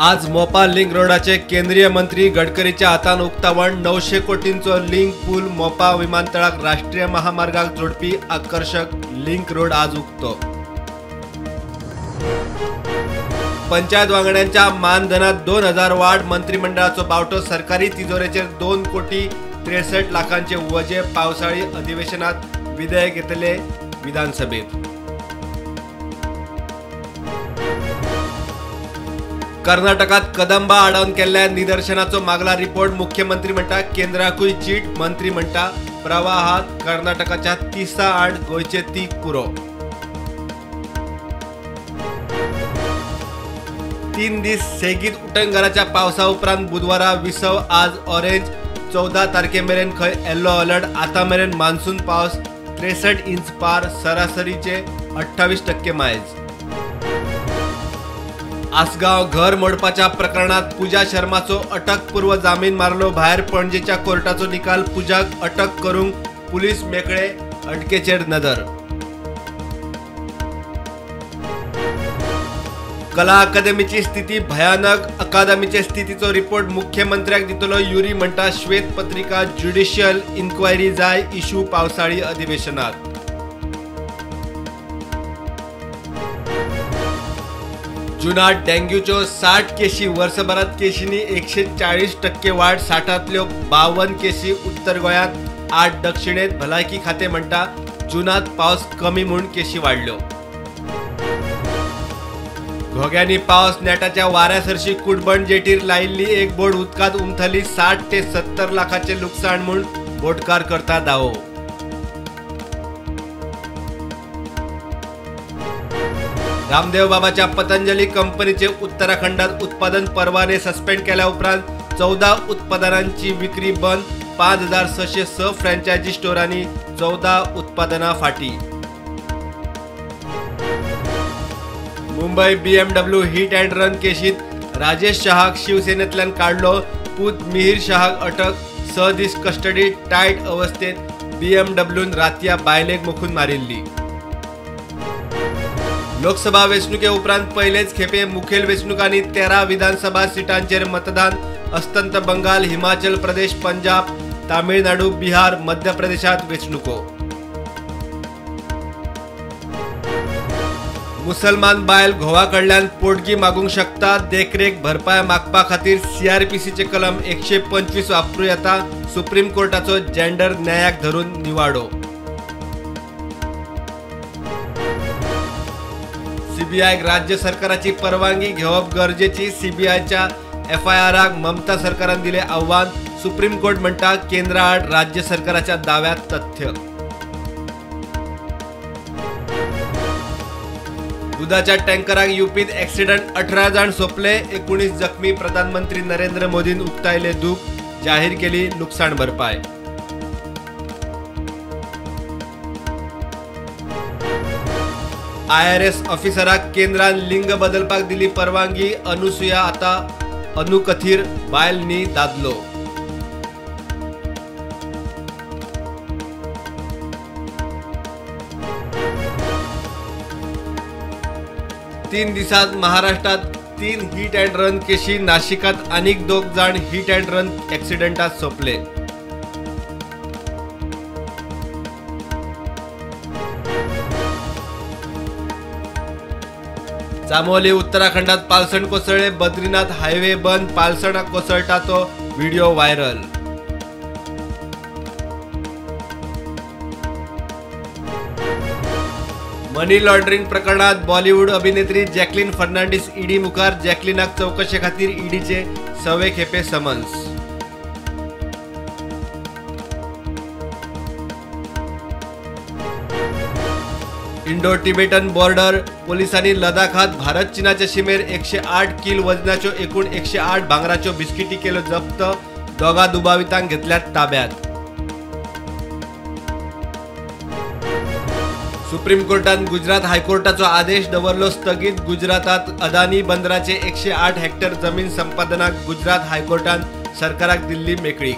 आज मोपा लिंक रोडाचे केंद्रीय मंत्री गडकरीच्या हातान उक्तावण. 900 कोटींचो लिंक पूल मोपा विमानतळाक राष्ट्रीय महामार्गाक जोडपी आकर्षक लिंक रोड आज उक्तो. पंचायत वांगड्यांच्या मानधनात 2000 वाढ. मंत्रिमंडळाचो बावटो. सरकारी तिजोरेचेर 2 कोटी 63 लाखांचे वजे. पावसाळी अधिवेशनात विधेयक येतले विधानसभेत. कर्नाटकात कदंबा आडावन केल्ल्या निदर्शनाचो मागला रिपोर्ट. मुख्यमंत्री म्हणटा केंद्राकूय चीट. मंत्री म्हणटा प्रवाहात कर्नाटकाच्या 30 आड गोंयचे 3 पुरो. 3 दीस सेगीत उटंगाराच्या पावसा उपरांत बुधवारा विसव. आज ऑरेंज. 14 तारखे मेरेन खंय येल्लो अलर्ट. आतां मेरेन मान्सून पावस 63 इंच पार. सरासरीचे 28% मायज. आसगांव घर मोडपाच्या प्रकरणात पूजा शर्माचो अटकपूर्व जामीन मारलो भायर. पणजेच्या कोर्टाचो निकाल. पूजाक अटक करूंक पुलीस मेकळे. अटकेचेर नदर. कला अकादमीची स्थिती भयानक. अकादमीचे स्थितीचो रिपोर्ट मुख्यमंत्र्याक दितलो. युरी म्हणटा श्वेतपत्रिका ज्युडिशियल इन्क्वायरी जाय. इशू पावसाळी अधिवेशनात. जुनात डेंग्यूच्यो 60 केशी. वर्सभरात केशींनी 140% वाढ. 60तल्यो 52 केशी उत्तर गोंयांत, 8 दक्षिणेत. भलायकी खातें म्हणटा जुनात पावस कमी म्हूण केशी वाडल्यो. घोग्यांनी पावस नेटाच्या वाऱ्या सरशी कुडबण जेटीर लायिल्ली एक बोट उदकांत उमथली. 60 ते 70 लाखाचें लुकसाण म्हूण बोटकार करता दावो. रामदेव बाबाच्या पतंजली कंपनीचे उत्तराखंडात उत्पादन परवाने सस्पेंड केल्या उपरांत 14 उत्पादनांची विक्री बंद. 5606 फ्रँचायझी स्टोरांनी 14 उत्पादनां फाटी. Mumbai BMW hit and run केशीत Rajesh शहाक शिवसेनेतल्यान काडलो. पूत मिहीर शहाक अटक. 6 दीस कस्टडी. टायट अवस्थेत BMWन रातया बायलेक मोखून मारिल्ली. लोकसभा वेंचणुके उपरांत पयलेच खेपे मुखेल वेंचणुकांनी 13 विधानसभा सिटांचेर मतदान. अस्तंत बंगाल, हिमाचल प्रदेश, पंजाब, तामिळनाडू, बिहार, मध्य प्रदेशात वेंचणुको. मुसलमान बायल घोवा कडल्यान पोटगी मागूंक शकता. देखरेख भरपाय मागपा खातीर CRPCचे कलम 125 वापरूं येता. सुप्रीम कोर्टाचो जेंडर न्यायाक धरून निवाडो. सीबीआयक राज्य सरकाराची परवानगी घेवप गरजेची. सीबीआयच्या FIRाक ममता सरकारान दिले आव्हान. सुप्रीम कोर्ट म्हणटा केंद्राआड राज्य सरकाराच्या दाव्यात तथ्य. दुधाच्या टँकराक युपीत ॲक्सिडंट. 18 जाण सोंपले, 19 जखमी. प्रधानमंत्री नरेंद्र मोदीन उक्तायले दूख. जाहीर केली नुकसाण भरपाय. IRS ऑफिसराक केंद्रान लिंग बदलपाक दिली परवानगी. अनुसुया आता अनुकथीर, बायल न्ही दादलो. तीन दिसात महाराष्ट्रात 3 हिट अँड रन केशी. नाशिकात आनीक 2 जाण हिट अँड रन ॲक्सिडंटात सोंपले. चामोली उत्तराखंडात पालसण कोसळ्ळे. बद्रीनाथ हायवे बंद. पालसण कोसळटा तो व्हिडिओ व्हायरल. मनी लॉन्ड्रिंग प्रकरणात बॉलिवूड अभिनेत्री जॅकलीन फर्नांडिस ईडी मुखार. जॅकलीनाक चवकशे खातीर ईडीचे 6वे खेपे समन्स. इंडो टिबेटन बॉर्डर पोलिसांनी लडाखात भारत चीनाच्या शिमेर 108 किल वजनाच्यो एकूण 108 भांगराच्यो बिस्किटी केल्यो जप्त. 2 दुबावितांक घेतल्यात ताब्यात. सुप्रीम कोर्टान गुजरात हायकोर्टाचो आदेश दवरलो स्थगीत. गुजरातात अदानी बंदराचे 108 हेक्टर जमीन संपादनाक गुजरात हायकोर्टान सरकाराक दिल्ली मेकळीक.